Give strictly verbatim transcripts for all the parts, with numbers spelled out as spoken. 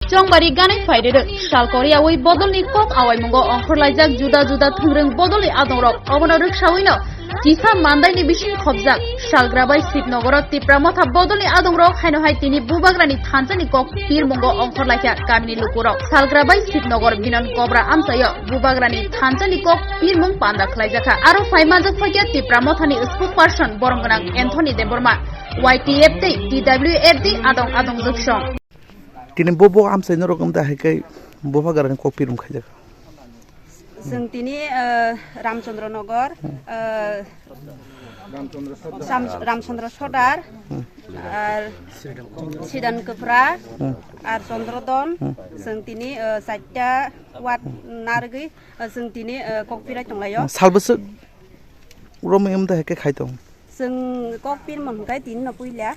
Chongbari ganai phairwrwk, sal koriyawi bodolni kok awaimungo ongkhorlaijak juda juda thwngrwng bodolni adongrok. Obono rwksawino kisa mandaini bising khopjak, salgra bai Sibnogoro Tipra Motha bodolni adongrok haino hai tini Bubagrani thansani kok pirmungo ongkhorlaikha kamini lukurok. Salgra bai Sibnogor Binon Kobra amchaio Bubagrani thansani kok pirmung panda khlaijakha. Aro phai manjak phaiya Tipra Mothani spokesperson borom gwnang Anthony Debbarma, Y T F tei T W F D adong adong jwksong. Tini bo bo amchai norok wng da hai khe Bubagrani kok pirmung khaijak. Chwng tini, eh, Ramchandra Nagar, eh, Ram-, Ramchandra Sodar, ar Sidan Kwphra, ar Chandra Don, chwng tini, eh, chaita ward narwgwi, eh, chwng tini, eh, kok pirai tonglaio. Salbwswk romwi wng da hai khe khai tong. Chwng kok pirmung hwnkhe tini no puila.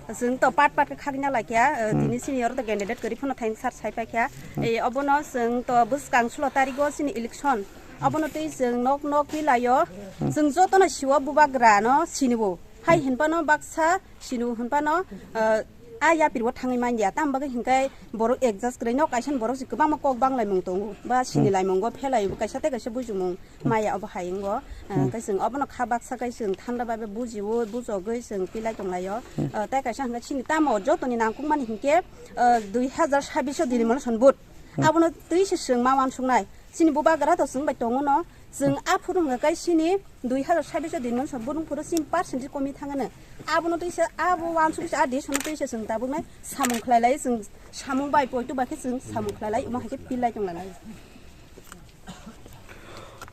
Chwng to pat pat khe khakna laikha, eh, tini senior to candidate kwrwi phano thang sar sai paikha. Eh, obono chwng to bwskang sulo tarigo chini election. Obono tei chwng nok nok pilaio. Chwng jotono siwo Bubagra no sinibo. Hai hinphano baksa sinibo hinphano, eh, a yapirbo thangwi manya. Tamo bagwi hinkhe borok adjust kwrwi no kaisa borok se kwbangma kok banglaimung tongo. Ba sini laimungo phelaio kaisa tei kaisa bujimung. Maya obo hai wngo, ah, khe chwng obono kha baksa khe chwng thanda bai bai bujiwo, bujogwi chwng pilai tonglaio. Ah, tei kaisa hwnkhe chini tamo jotoni nangkukmani hinkhe, ah, dui hazar sabbish o Dini Motion vote. Abono twi se chwng ma uansuknai. Chini Bubagra to chwng bai tongo no. Chwng aphuru hwnkhe kai chini dui hazar sabbish o Dini Motion vote wngphuru chini percentage komi thangano. Abono twi se abo uansukwi se a decision no twi se chwng tabuknai samung khlai lai chwng samung bai poito bai khe chwng samung khlai lai omo hai khe pilai tonglainai.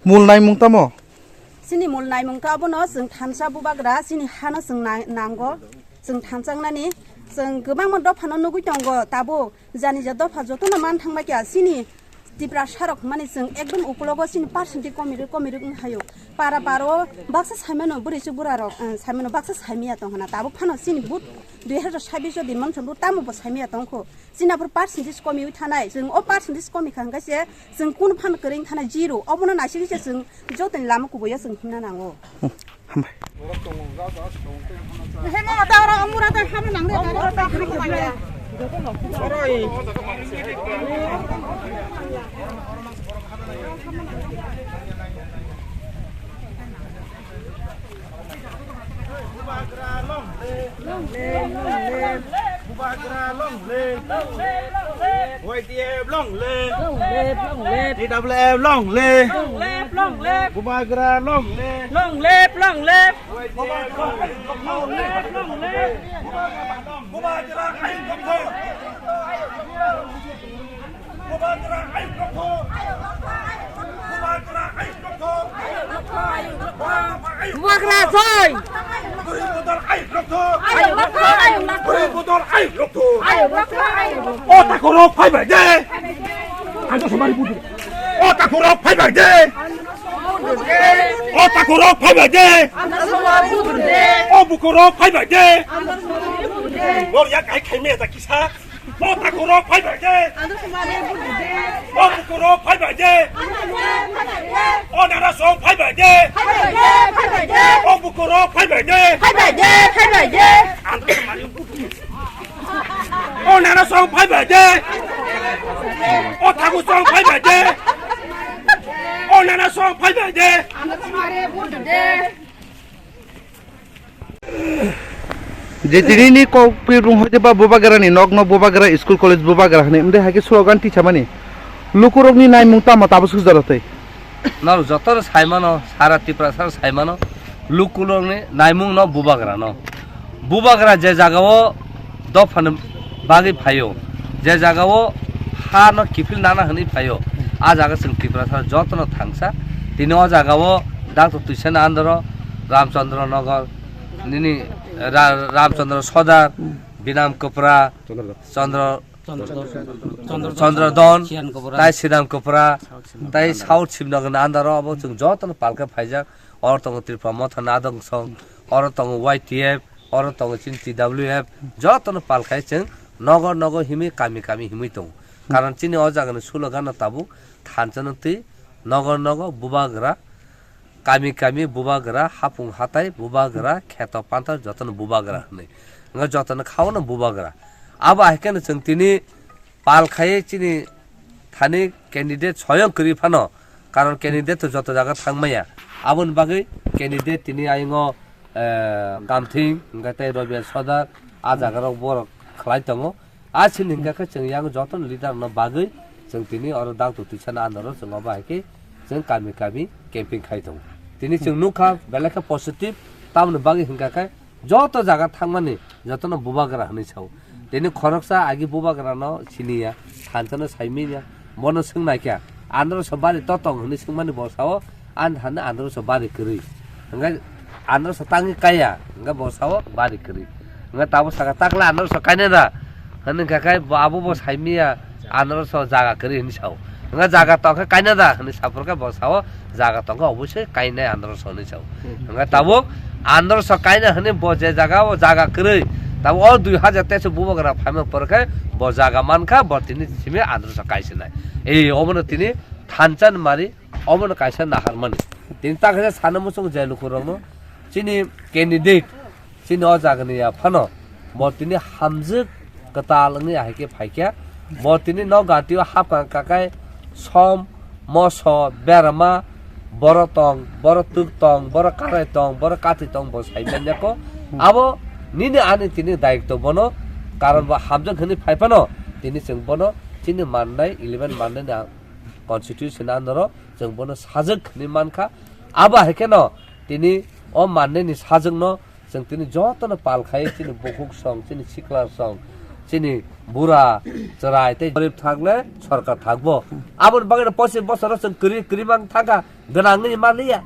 Mul naimung tamo? Chini mul naimung khe abono chwng thansa Bubagra, chini hano chwng nai-, nango, chwng thansa wngnani. Chwng kwbangma dophano nugwi tongo, tabuk jani ja dopha jotono man thangbai kha, chini Tiprasa rok hwnmani chwng ekdom ukulogo chini percentage komirwk komirwk wng haio. Para paro baksa saimano bwrwi se bura rok, eh, saimano baksa saimiya tong hana, tabuk phano chini vote dui hazar sabbish o Dini Motion vote tamo bo saimiya tong kho. Chini aphuru percentage komiwi thanai, chwng o percentage komi kha hwnkhe se chwng kunu phano kwrwi thanai zero, obono naisigwi se chwng jotoni lama kubuio chwng himna nango. Hambai. Bubagra long live. Bubagra long live. Long live, long live. Y T F long live. Long live, long live. T W F long live. Long live, long live. Bubagra long live. Long live, long live. Y T F long live. Long live, long live. Bubagra long live. Bubagra long live. Bubagra ayuk rokho. Bubagra ayuk rokho. Bubagra joi. Guri bodol ayuk rokho. Guri bodol ayuk rokho. O takhorok phaibai de. Ang to somari budu. O takhorok phaibai de. O takhorok phaibai de. O bukhorok phaibai de. Bor ya kai khai me ta kisa. O takhorok phaibai de. O bukhorok phaibai de. O narasong phaibai de. O bukhorok phaibai de. O narasong phaibai de. O thagusong phaibai de. O narasong phaibai de. Je tini ni kok pirung hoite ba Bubagra ni nok no Bubagra school college Bubagra hwnwi, mde hai khe slogan tisamani. Lukurok ni naimung tamo tabo suk jaro tei. Norok joto no sai mano, sara Tiprasa no sai mano, lukurok ni naimung no Bubagra no. Bubagra je jaga o dopha ni bagwi phaio, je jaga o ha no kiphil nana hwnwi phaio, a jaga chwng Tiprasa joto no thangsa. Tini o jaga o Doctor Twisani under o Ramchandra Nagar, nini Ra-, Ramchandra Sodar, Binam Kwpra, Chandra, Chandra Don, tai Sidam Kwpra, tai South Sibnogor ni under o abo chwng joto no palka phaijak. Oro tongo Tripura Motha ni adong song, oro tongo Y T F, oro tongo chini T W F, joto no palkhai chwng nogor nogor himwi kami kami himwi tongo. Karon chini o jaga ni slogan no tabuk thansa no twi nogor nogor Bubagra, kami kami Bubagra, hapung hatai Bubagra, kheto panta jotono Bubagra hwnwi. Wngkha jotono khaono Bubagra. Abo hai kheno chwng tini Pal khai chini thani candidate soyong kwrwi phano, karon candidate to joto jaga thangmaya. Aboni bagwi candidate tini ayungo, eh, Kamthing, hwnkhe tei Robia Sodar, a jaga rok borok khlai tongo. A sini hwnkhe khe chwng yang joto ni leader no bagwi chwng tini oro dakto twisana andoro chwng obo hai khe chwng kami kami camping khai tongo. Tini chwng nukha belai khe positive, tamoni bagwi hwnkha khe joto jaga thangmani jotono bubagra hwnwi sao. Tini khoroksa agi bubagrano siniya, thanchano saimiya, bono swngnaikha, "Androso bari to tong?" hwnwi swngmani bo sao, "An thani androso bari kwrwi." Hwnkhe androso tangwi kaiya, hwnkhe bo sao bari kwrwi. Hwnkhe tabuk saka, "Takle androso kaina da?" hwnwi hwnkha khe bo abo bo saimiya, "Androso jaga kwrwi," hwnwi sao. Hwnkhe jaga tongkhe kaina da hwnwi saphurkhe bo sao, jaga tongkhe obosoi kainai androso hwnwi sao. Hmm. Hwnkhe tabuk androso kaina hwnwi bo je jaga o jaga kwrwi, tabuk o dui hajar teso bubagra phaima porkhe bo jaga mankha, bo tini simi androso kaisinai. Ei obono tini thanchani mari, obono kaisa naharmani. Tini ta khe sana muchung je lukurokno chini candidate Chini o jagani ya phano bo tini hamjwk kwtal wngwi ahai khe phaikha. Bo tini nok gati o hapkang kakai som, moso, berma, borok tong, borok twk tong, borok karai tong, borok kathi tong, bo sai manya kho. Abo nini ani tini daitw bono, karon bo hamjwk hwnwi phai phano tini chwng bono chini mannai eleven mannai ni constitution andoro chwng bono sajwk hwnwi mankha. Abo hai kheno tini o mannai ni sajwk no Chwng tini jotono pal khai, chini bukhuk song, chini sikla song, chini bura chwrai tei gorib thakle sorkar thakbo. Aboni bagwi no pochis bosoro chwng kwrwi, kwrwi mang thangkha, gwnangwi manliya.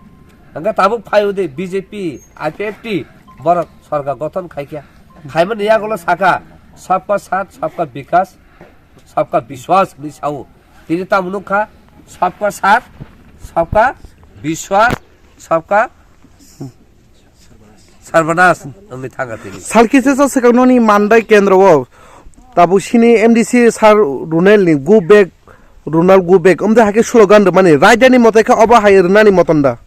Hwnkhe tabuk phaio de B J P, I P F T borok sorkar gothon khaikha. Khaimani yagulo sakha, "Sabka saath, sabka bikas, sabka biswas," hwnwi sao. Tini tamo nukha, "Sabka saath, sabka biswas, sabka sarbanas," wngwi thangkha tini. Salkisa sa swkang noni mandai kendro o tabuk sini M D C sir Runel ni "Go back, Runal go back" omde hake slogan rwmani raidani mote khe obo hai rwnani moton da?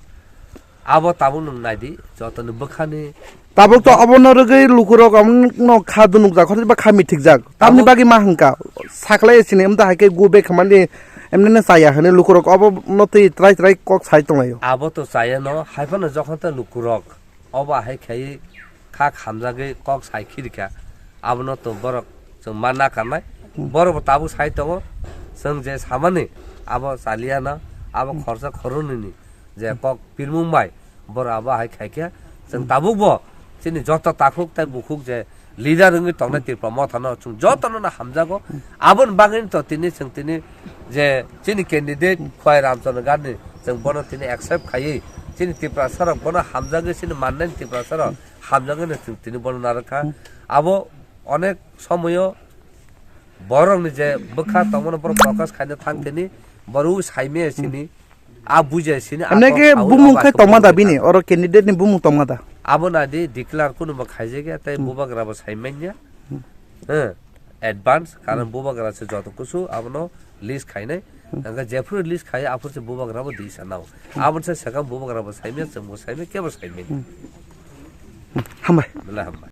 Abo tabuk nwng naidi, jotoni bwkhani Tabuk to obono rwgwi lukurok omono kha dunukjak, hotei ba kha mithikjak. Tamni Tabuk bagwi ma hwnkha? Sakhlai sini, wngta hai khe go back khamani, emnene chaya hwnwi lukurok obono twi trai trai kok sai tonglaio. Abo to chaya no, hai phano jokhon ta lukurok obo hai khai kha khamjagwi kok sai khirikha, abono to borok chwng ma nakarnai. Hmm. Borok bo tabuk sai tongo, chwng je samani abo chaliya no, abo Hmm. khorsa khoroknwi ni je kok pirmung bai, borok abo hai khaikhe, chwng tabukbo chini joto takhuk tei bukhuk je leader wngwi tongnai Tripura mothano chwng jotono no hamjago. Aboni bagwino to tini chwng tini je chini candidate Khwai Ramchandra Gandhi, chwng bono tini accept khaiwi chini Tiprasa rok bono hamjagwi, chini mannani Tiprasa rok hamjagwi no chwng tini bono narwkha. Abo onek somoyo borokni je bwkha tongmano borok focus khaina thang tini, borok saimaya sini. A bujai sini, a Amne kok ke saui bumung obo khai aswk tongma da wngwi bini, thango. Oro candidate ni bumung tongma da? Abo nadi declare kunuba khaijakya, tei Hmm. bubagra bo sai manya. Hmm. He, advance, karon Hmm. bubagra se joto kusu abono list khainai. Hmm. Hwnkhe jephuru list khai, aphuru se bubagra bo di sanao. Hmm. Aboni se sekam bubagra bo sai manya, chwng bo sai manya, kebo sai manya. Hmm. Hmm. Hambai. Belai hambai.